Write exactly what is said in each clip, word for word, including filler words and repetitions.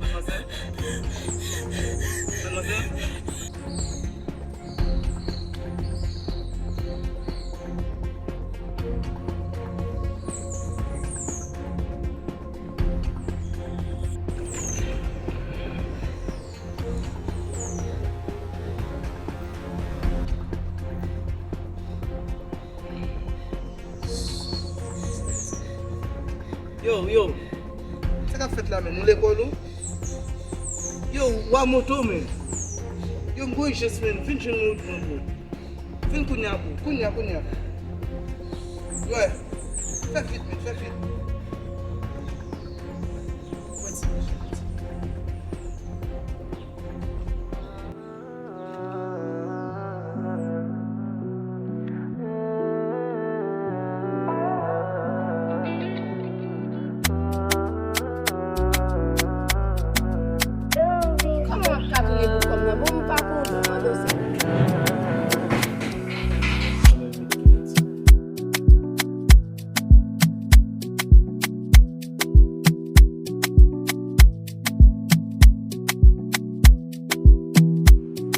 Madmwazèl? Madmwazèl? Yo, yo. Sa k ap fèt la, men? Nou lekòl ou? Yo, wa moto, men. Yo, m gen ijans, men. Vin jwenn mwen, bro. Vin kounye a, bro. Kounye a, kounye a. Wè. Fè vit, men. Fè vit. Kòman w ap ka tounen pou kòm nan? Bon, m pa konprann w sa.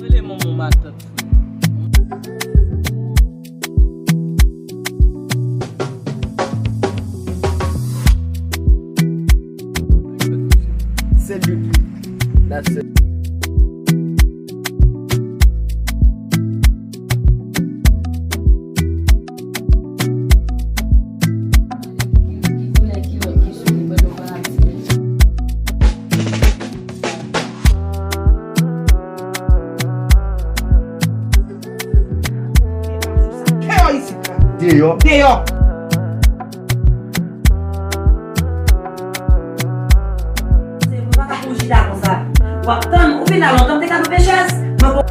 Rele manman w, matant, frè. Sèl de la sèl. Kè w isit la. Deyò. Deyò. Se pou w pa ka pran chita konsa. W ap tann, ou vin la lontan, m te ka dopechèz. Mwen bon.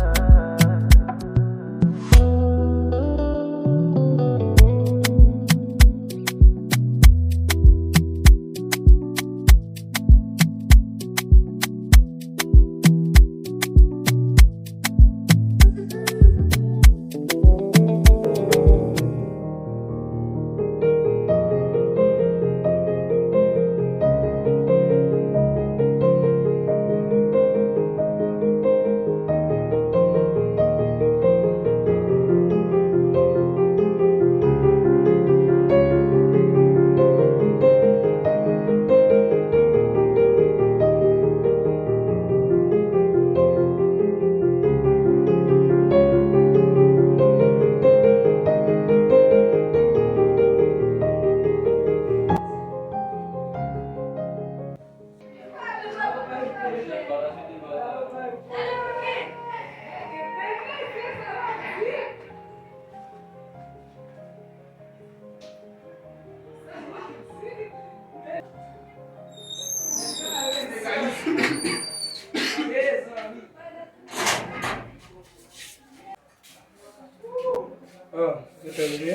Ah, ou te leve?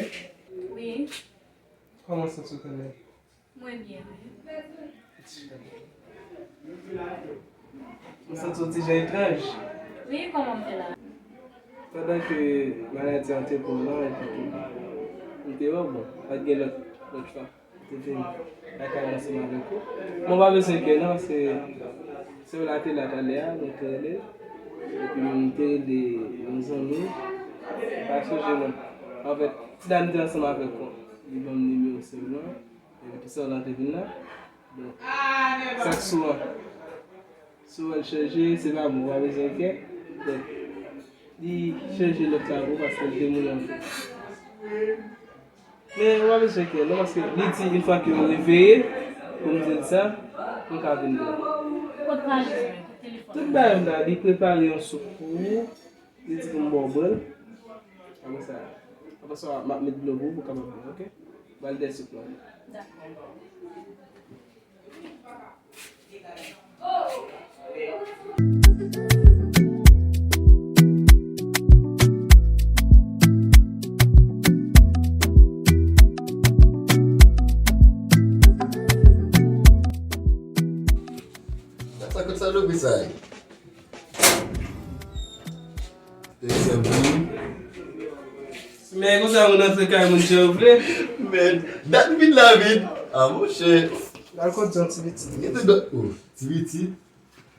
Wi. Kòman w santi w tande? Mwen byen, wi. Mwen santi w ti jan etranj. Wi, kòman m te la? Pandan ke maladi an te pran w lan, epi tou, m te wè w, bon, pa t gen lòt, lòt chwa. M te vin lakay mwen ansanm avèk ou. Bon, pa bezwen kè non, se, se w la te la talè a, mwen te rele. Epi m te rele yon zanmi. Pa sonje non. Anfèt, ti dam te ansanm avèk ou. Li ban m nimewo sèlman. Epi tou sa w lan te vin la. Donk, sa k sou an. Sou an chanje, se pa bon, pa bezwen kè. Donk, li chanje lòt la pou paske l te moun anpil. Men, ou pa bezwen kè, non, paske li di, yon fwa ke yo reveye, pou m di l sa, m ka vin pran. Kot pa bezwen, kot telefòn? Tout bagay m la, li prepare yon soup pou ou. Li di pou m ba w bwè l. Apre sa, apre sa, m ap met dlo pou ou, pou w kapab bwè, oke? Ba l dèyè soup la. Dakò. Sa ye. Te sèvi. Men konsa moun antre kay moun jan w vle. Men, dat vin la vin. A, monchè. Al kot Jan ti pitit. Gen de dòt, oh, ti pitit.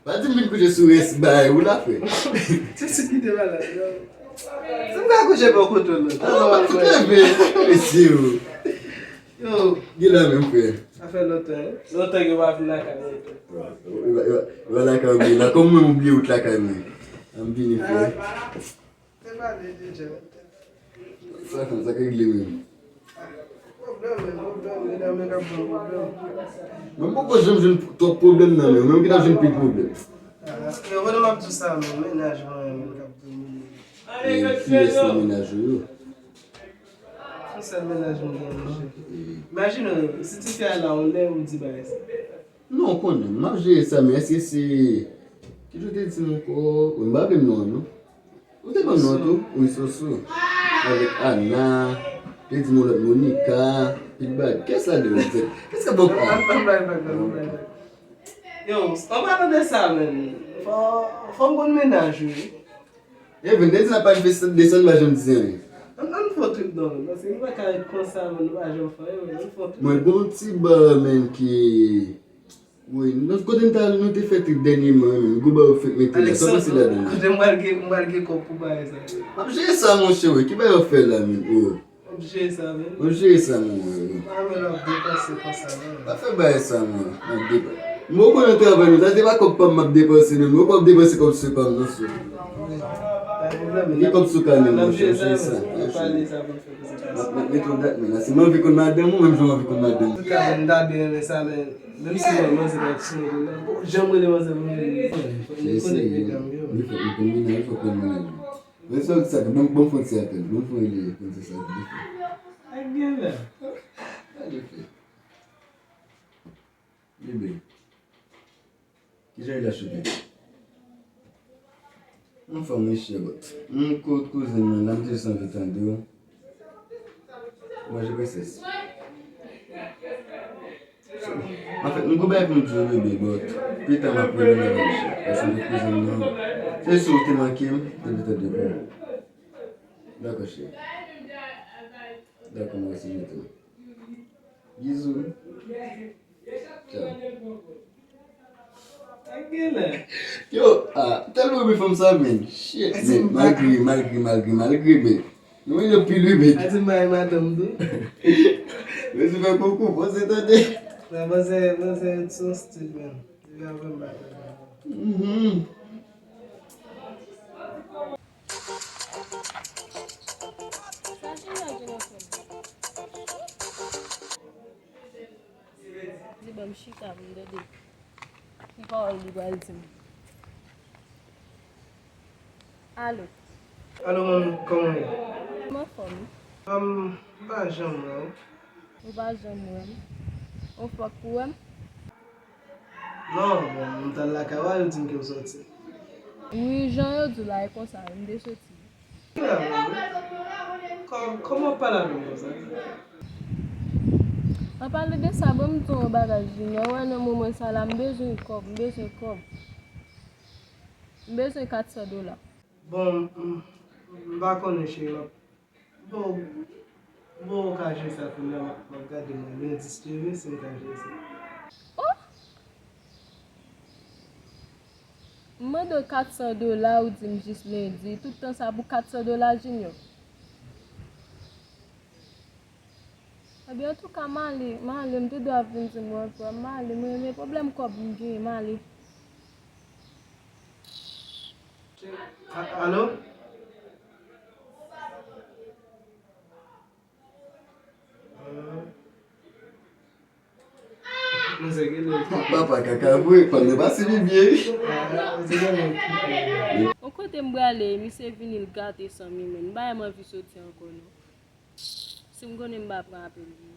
Pa di m vin kouche sou rès bagay ou la, frè. Ti pitit ki te malad, non. Si m ka kouche bò kote w, non. Ah, pa fout leve. Mesye, oh. Yo. Gen la menm, frè. Sa fè lontan, hein? Lontan ke w pa vin lakay mwen. Yo, yo, yo, yo lakay ou la. Kòm mwen, m bliye wout lakay mwen. An m vini, frè. Te pale deja. Sa fè, sa ka regle menm. Pwoblèm, men, pwoblèm, medam yo k ap ban m pwoblèm. Mwen, m poko janm jwenn twòp pwoblèm nan men w, men w ki t ap jwenn pil pwoblèm. Ah, yo konnen m ap di w sa, men mennaj mwen, men k ap domine. E kiyès nan mennaj ou yo? Yon sèl mennaj mwen gen, monchè. Imajine w, si ti fi a la, yon lè ou di bagay sa. Non, w konnen, m ap jere sa, men èske se, ki jan w te di m ankò? Wi, m pa raple m non an, non. Ou te ban m non an tou? Wi, Soso. Avèk Ana, te di m yon lòt Monica, pil bagay. Kiyès la de yo, tèt? Kiyès k ap ban w kòb? Yo, an palan de sa, men, fò, fò m konn mennaj ou, wi. Even, te di n ap al fè desann, pa janm di anyen. Ann, ann fè yon trip non, men, paske nou pa ka ret konsa, men, nou pa janm fè anyen, men, ann fè yon trip. Mwen, gon ti ba, men, ki, wi, nou, kote n t al, nou te fè trip dènyèman, men, gon ba yo fèk mete la, sa w panse ladan l? Kote m pral gen, m pral gen kòb pou bagay sa? M ap jere sa, monchè, wi, ki bagay w ap fè la, men, oh. Oblije sa, men. Oblije sa, men, wi, wi. Pa wè l ap depanse konsa, non. Pa fè bagay sa, men. M ap depanse. Mwen, ou konnen travay nou, sa se pa kòb pa m m ap depanse, non. Mwen, kòb depanse kòb se pa m, non, sè. Wi. Pa pwoblèm. Gen kòb sou kanè, monchè, oblije sa. N ap pale sa pou n fè prezantasyon. M ap met yon dat, men la, si m anvi konn madanm ou, menm jan w anvi konn madanm ou. Antouka, men, m ta byen renmen sa, men, menm si mwen, manzè pa t sou mwen, bon, janm rele manzè pou mwen. Fòk mwen konnen medam yo. Wi, fòk mwen konn mennaj, fòk mwen konn mennaj. Men sa w di sa tou, ban m, ban m fè yon ti apèl, ban m fè yon rele, konn se sa l vle fè. Ak gen la. Sa l vle fè? Bebe. Kijan Ila chouke? Anfòm, wi, chè, but. M kot kouzen mwen la, m te jis anvi tande w. Manje prensès. Anfèt, m gon bagay pou m di w, bebe, but pita m ap rele w nan chè, paske m te kouzen m nan. Se si w te manke m, te pita de pou. Dakò, cheri. Dakò, m ap eseye tou. Bizou. Tchao. Yo, ah, tèlman renmen fanm sa, men. Shit, men. Malgre, malgre, malgre, malgre, men. Nou wè l anpil wi, men. Ati m bay madanm tou. Men se fè koukou, panse tande. Nan panse, panse sou stil, men. Li pa vle m bay madanm. Mhm. Sa Junior di nan fè m? Li ban m chita pou m tande ki pawòl li pral di m. Alo. Alo, manmi, kòman w ye? M anfòm wi. M pa janm wè w. Ou pa janm wè m? Ou fòk pou wè m? Non, bon, m t al lakay ou, yo di m ke w soti. Wi, jan yo di w la, e konsa, m te soti. Kò-, kòman w pale avè m konsa? An pale de sa, ban m di w yon bagay, Junior. Ou wè nan moman sa la, m bezwen kòb, m bezwen kòb. M bezwen kat san dola. Bon, m, m pa konnen, cheri, m ap Bon, bon, ou ka jere sa kounye a, m ap, m ap gade mwen lendi, si Dye vle, si m ka jere sa. Oh! M mande w kat san dola, ou di m jis lendi. Tout tan sa pou kat san dola, Junior? Ebyen, antouka, m ale, m ale, m te dwe ap vin di m wè frè m, m ale, m renmen pwoblèm kòb m genyen, m ale. A-, alo? Papa kaka vre, fanm nan pase pi byen wi. Yon kote m prale, misye vini l gate san mi menm. M pa menm anvi soti ankò non. Si m konnen m pa pran apèl li.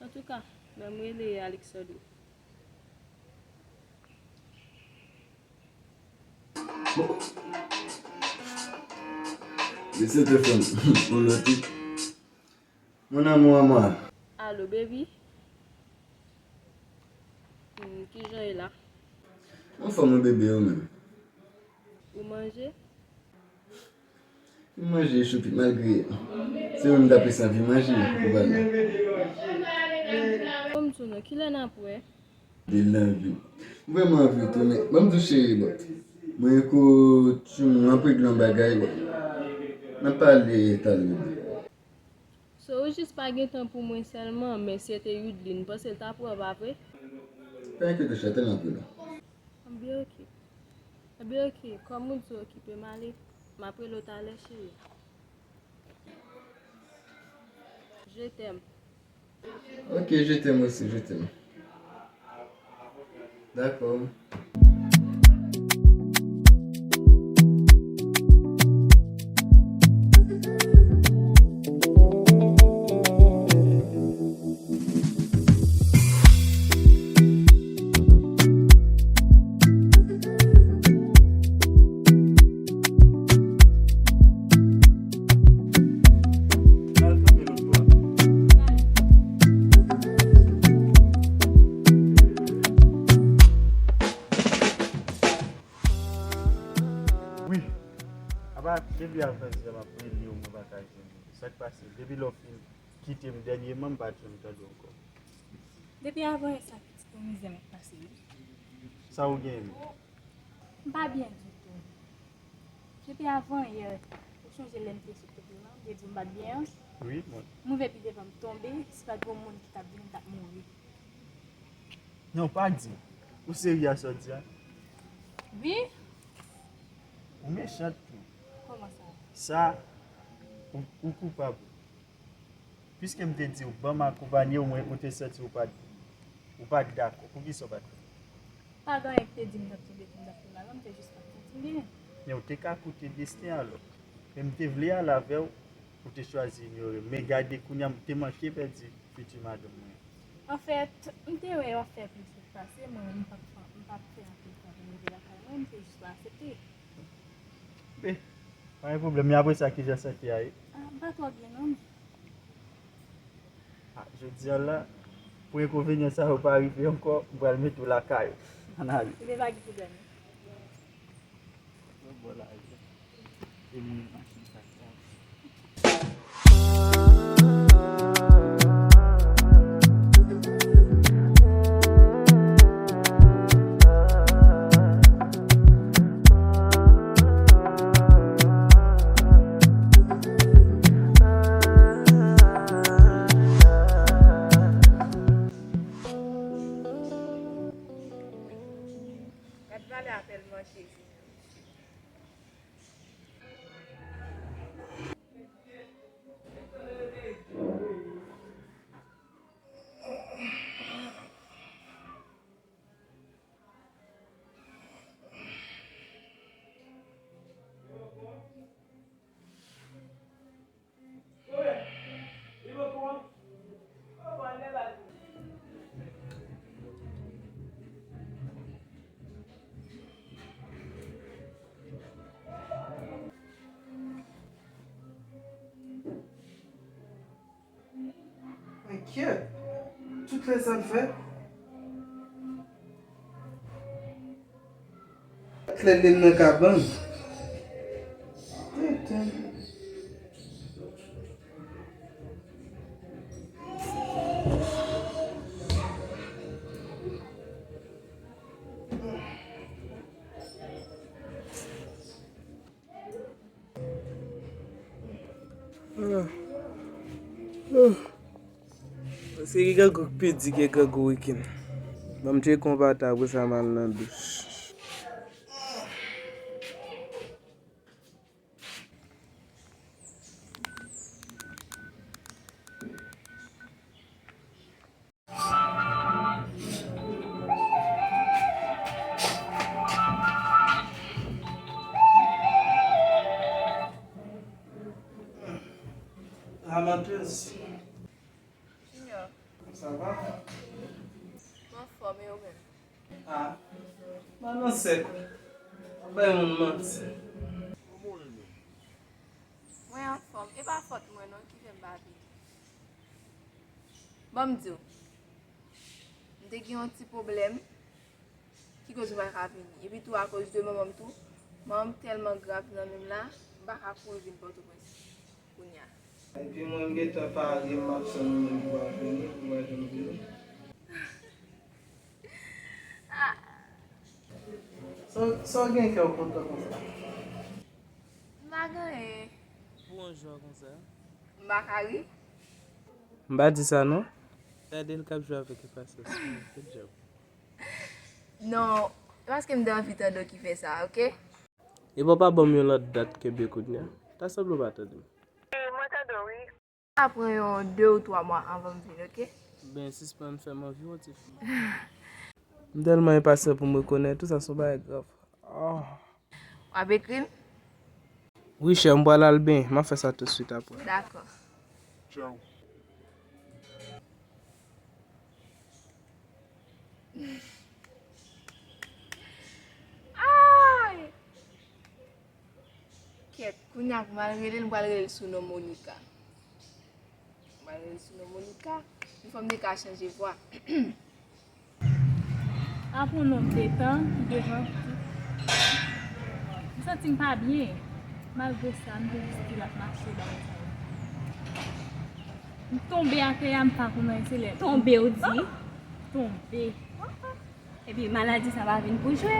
Antouka, ban m rele Alexandro. Mesye te fè m yon lòt wi. Mon amour à moi. Alo, baby. Hmm, kijan e la? Anfòm wi bebe, ou menm? Ou manje? M manje choupit malgre se mwen m ta plis anvi manje pou pale. Bon, m di w non, kilè n ap wè? De lanvi. M vrèman anvi retounen. Ban m di w cheri, bon. Mwen eko timoun, m ap regle yon bagay, bon. N ap pale talè, bebe. So, ou jis pa gen tan pou mwen sèlman, men si se te Youdline, m panse l t ap wè w, pa vre? Pa enkyete w, cheri, ann antre la. Anben, oke. Anben, oke. Kòm ou di w okipe m ale, m ap rele w talè, cheri. Je t'aime. Ok, je t'aime aussi, je t'aime. Dakò. Wi. Apa, depi avanyè m ap rele w, mwen pa ka jwenn ou. Sa k pase? Depi lè w fin kite m dènyèman, m pa t janm tande w ankò. Depi avanyè sa, pitit, yon mizè m ap pase, wi. Sa ou genyen menm? M pa byen ditou. Depi avanyè, ou chonje lè m te sot kote w lan, m te di w m pa t byen an? Wi, mwen. M rive pi devan, m tonbe, si pa t yon moun ki t ap vini, m t ap mouri. Non, pa di. Ou serye a sa w di a? Wi. Ou mechan tou. Kòman sa? Sa, ou, ou koupab. Piske m te di w, ban m akonpanye w, mwen, ou te santi w pa t, ou pa t dakò. Poukisa w pa t dakò? Pa gen anyen ki te di m t ap tonbe, m t ap fè mal, m te jis pa t santi m byen. Men w te ka koute desten alò. Men m te vle al avè w, ou te chwazi inyore m. Men gade, kounye a, m te manke pèdi fiti madanm mwen. Anfèt, m te wè w ap fè plis wout pase mwen, m p ap, m p ap fè anpil tan pou m rive lakay mwen, m te jis pa aksepte. Be, pa gen pwoblèm, men apre sa, kijan sante a ye? Ah, m pa twò byen, non. Ah, jodi a la, pou enkonvenyan sa yo pa rive ankò, m pral mete w lakay ou. Ann ale. Ebyen, pa gen pwoblèm. Lòt bò lari a. E moun machin sa k pase. Gad valè a tèlman cheri. Enkyèt, tout lè sa l fèt. Klè lè m nan kabann. Tenten. Ah. Ah. Se ki grangou k pi di ke grangou wikenn. Ban m tcheke yon pata apre sa m al nan douch. Amatèz. Junior. Sa va? M anfòm, e ou menm? Ah, pa nan sèk. Ap bay moun manti. Mwen anfòm. E pa fòt mwen non ki fè m pa vini. Ban m di w. M te gen yon ti pwoblèm. Ki koz ou pa ka vini? Epi tou, akoz de manman m tou, manman m tèlman grav nan men m la, m pa ka kouri vin Pòtoprens kounye a. Epi mwen, m gentan pare, m ap tann ou menm pou w al vini, pou w al janm vini. Sa, sa w gen kè w kontan konsa? M pa gen anyen. Pou yon jan konsa? M pa ka ri. M pa di sa non. Gade l k ap jwe avèk enpasyans. Good job. Non, e paske m te anvi tande w ki fè sa, oke? Epa w pa ban m yon lòt dat kenbe kounye a. Ta sanble w pa tande m. Wi, mwen tande w, wi. Sa pran yon de ou twa mwa anvan m vin, oke? Ben, sispann fè m anvi w, ti fi. M tèlman enpasyan pou m rekonèt ou, sa se yon bagay grav. Oh. W ap ekri m? Wi, chè, m pral al ben. M ap fè sa tousuit apre. Dakò. Tchaw. Ay! Kèt, kounye a pou m al rele l, m pral rele l sou non Monica. M pral rele l sou non Monica. Wi, fò m te ka chanje vwa. Apre yon nòt de tan, ki devan, m santi m pa byen. Malgre sa, m te jis still ap mache bay sa yo. M tonbe atè a, m pa konn anyen, se lè. Tonbe, ou di? Tonbe. Epi maladi sa pa vin pou jwe.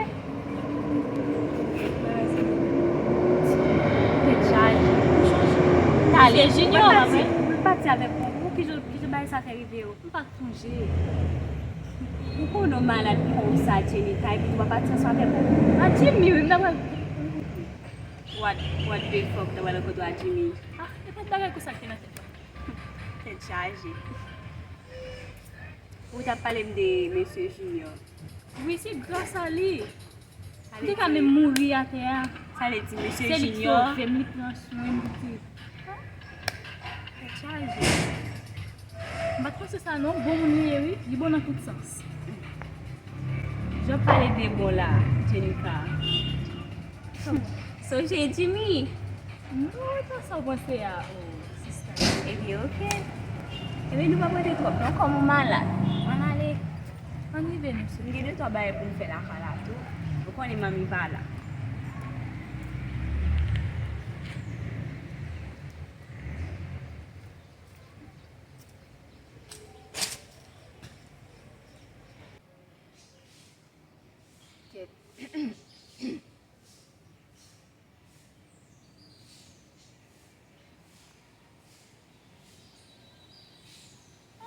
Tèt chaje. Tale, Junior, m pati avèk ou. Ki jan, ki jan bagay sa fè rive ou? M pa t sonje. Ou konnen w malad konsa, Jenika, epi ou pa pati ansanm avèk ou. A Jimmy, wi, m ta pral. What, what the fuck, ta pral rankontre a Jimmy? Ah, e pa t bagay konsa ki te nan tèt mwen. Tèt chaje. Ou t ap pale m de mesye Junior. Wi, se gras a li. M te ka menm mouri atè a. Sa vle di mesye Junior. Se li ki sove m, li pran swen m, li te. Tèt chaje. M pa t panse sa non, bon moun li ye wi, li bon nan tout sans. Jan w pale de bon la, Jenika. Sonje Jimmy. Non, e pa sa w panse a, oh, sista. Ebyen, oke. Ebyen, nou p ap rete twòp non, kòm ou malad. Ann ale. Ann rive, mesye. M gen de twa bagay pou m fè lakay la tou. Ou konnen manmi pa la. Kèt.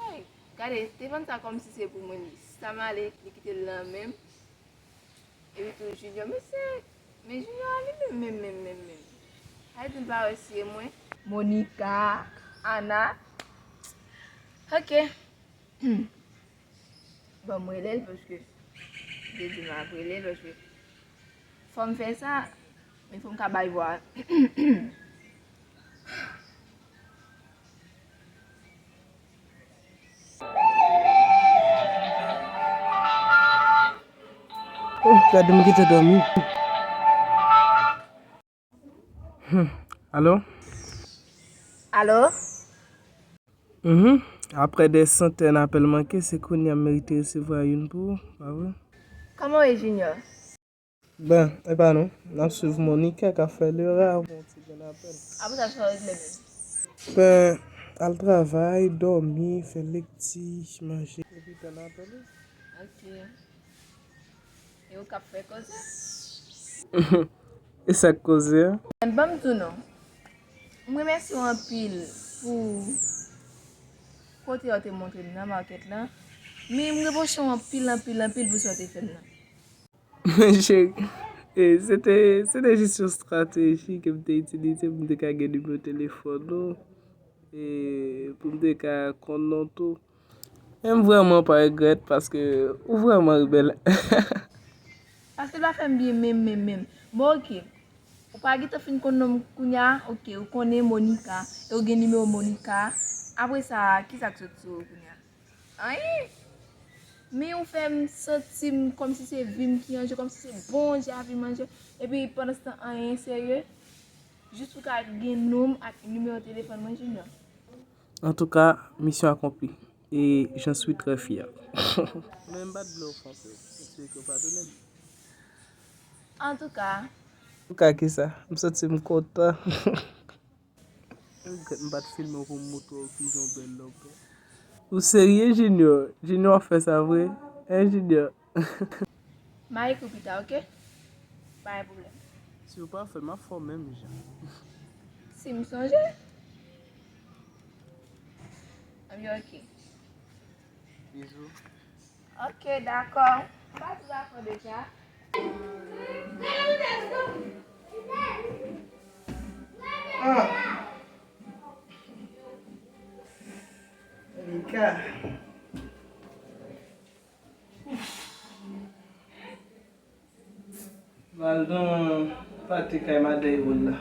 Ay, gade, Stephen sa kòmsi se pou mwen li. Sa m ale, li kite l nan men m. Epi tou Junior, men se, men Junior a li menm, menm, menm, menm, menm. Ay, di l pa wè si e mwen. Monica, Ana. Ok. Ban m rele l, paske m te di m ap rele l, paske fò m fè sa, men fò m ka bay vwa. Oh, gade m gentan dòmi. Hmm. Alo? Alo? Mhm. Aprè dè santèn apèl manke, se kounye a m merite resevwa youn pou ou, pa vre? Kòman w ye, Junior? Ben, e pa nou. N ap swiv Monica k ap fè lera avè yon ti grenn apèl. Apre sa, sa w regle menm? Ben, al travay, dòmi, fè lekti, manje, epi tann apèl ou. Ok. E ou k ap fè koze? E sa k koze a? Ban m di w non. M remèsye w anpil pou kote w te montre m nan makèt lan. Men m repwoche w anpil, anpil, anpil pou sa w te fè m nan. Men cheri, e, se te, se te jis yon estrateji ke m te itilize pou m te ka gen nimewo telefòn ou, e pou m te ka konn non tou. Men m vrèman pa regrèt paske ou vrèman rebèl. Paske l pa fè m byen menm, menm, menm. Bon, ok. Ou pa gentan fin konn non m kounye a? Ok, ou konnen Monica. E ou gen nimewo Monica. Apre sa, kisa k sot sou ou kounye a? Anyen. Men ou fè m santi m kòmsi se vi m ki an je, kòmsi se bon je a vi m an je. Epi pandanstan, anyen serye. Jis pou ka gen non m ak nimewo telefòn mwen, Junior. Antouka, misyon akonpli. Et j'en suis très fier. Men m pa t vle ofanse w. M espere ke w padone m. Antouka. Antouka kisa? M santi m kontan. M regrèt m pa t filme w pou m montre w kijan w bèl lè w pè. Ou serye, Junior? Junior ap fè sa vre? Hein, Junior? M a ekri w pita, oke? Pa gen pwoblèm. Si w pa fè, m ap fè w menm jan. Si m sonje. Anben, oke. Bizou. Oke, dakò. M pa di dakò deja. Ah. Rika. M al nan pati kay madanm Yvonne la.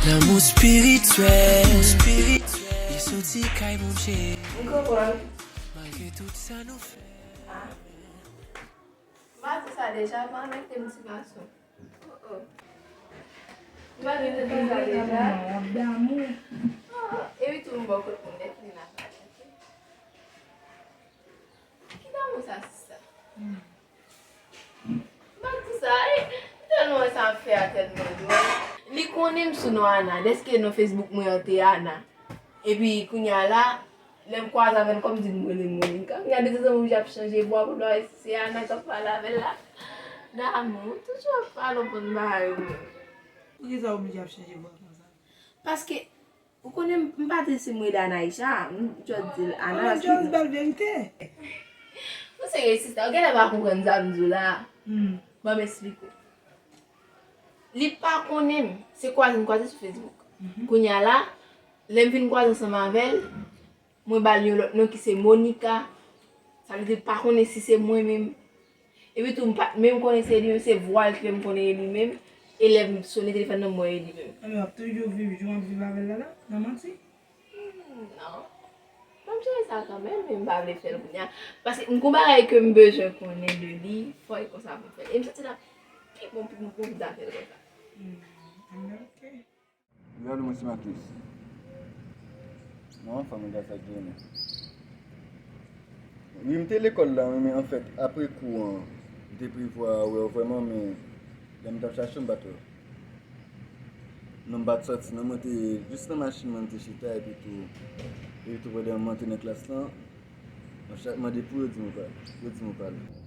Lanmou spirityèl, li soti kay Bondye. M konprann. Malgre tout sa nou fè. Ah. M pa di sa deja, pa mete m ti gason. Oh, oh. M pa di sa deja. W ap damou. Oh, oh. Epi tou m bò kot mwen nèt, li nan pale. Ki damou sa, sista? M pa di sa, e, m tèlman wè sa ap fè a tèlman dwòl. Li konnen m sou non Ana, dèske non Facebook mwen an te Ana. Epi, kounye a la, lè m kwaze avè l, kòmsi m rele Monica. Kounye a, de tanzantan, m oblije ap chanje vwa pou m wè si se Ana k ap pale avè l la. Damou, toujou ap pale w konn bagay ou menm. Poukisa w oblije ap chanje vwa konsa? Paske, ou konnen m, m pa te si m rele Anaïcha, m just di l Ana. Ou menm just bal verite. Ou serye, sista, ou genlè pa konprann sa m di w la. Hmm. Ban m esplike w. Li pa konnen m, se kwaze n kwaze sou Facebook. Mhm. Kounye a la, lè m fin kwaze ansanm avè l, mwen ba l yon lòt non ki se Monica. Sa vle di l pa konnen si se mwen menm. Epi tou, m pa t menm konnen se li menm, se vwa l ki fè m konnen e li menm. E lè m sone telefòn nan, m wè e li menm. Anben, w ap toujou viv jan w ap viv avè l la la? Nan manti? Hmm, non. Bon, m chanje sa kanmenm, men m pa vle fè l kounye a. Paske m gon bagay ke m bezwen konnen de li, fò e konsa pou m fè l. E m santi l ap pi bon, pi bon pou m ta fè l konsa. Hmm, anben, oke. Wi, alo, mwen se Marcus. Non, fanmi gras ak Jene. Wi, m te lekòl la, wi, men anfèt, apre kou an, m te prevwa wè w vrèman, men lè m t ap chache w, m pa t wè w. Non, m pa t sòti, non, mwen te jis nan machin mwen, m te chita, epi tou, epi tou, pandan mwen te nan klas lan, mwen chak mande pou yo di m ou pa, yo di m ou pa la.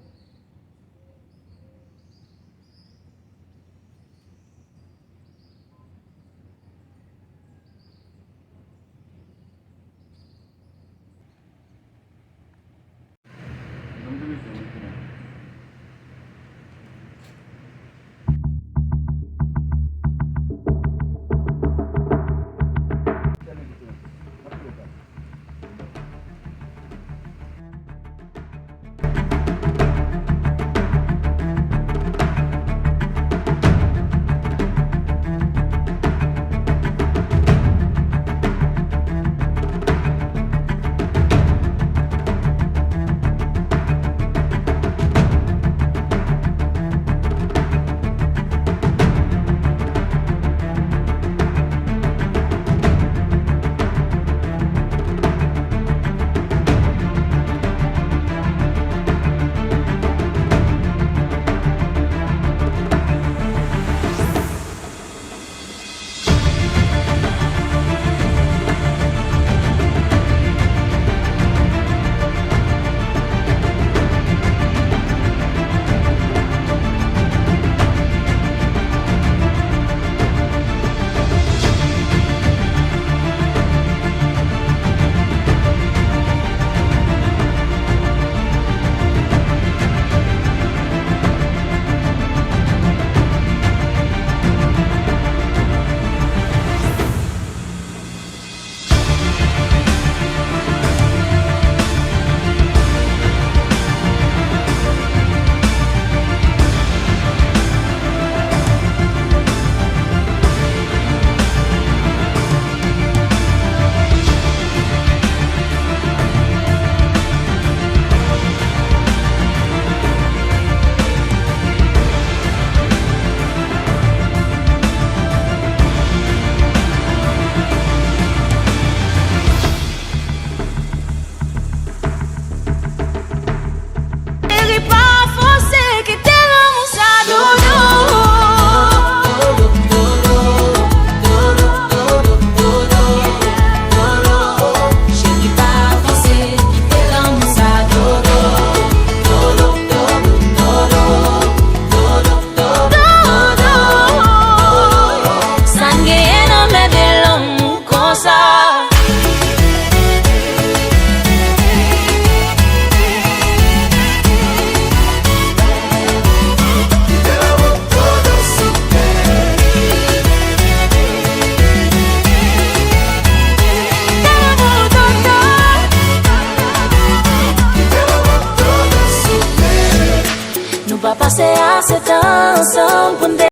ansanm pou n te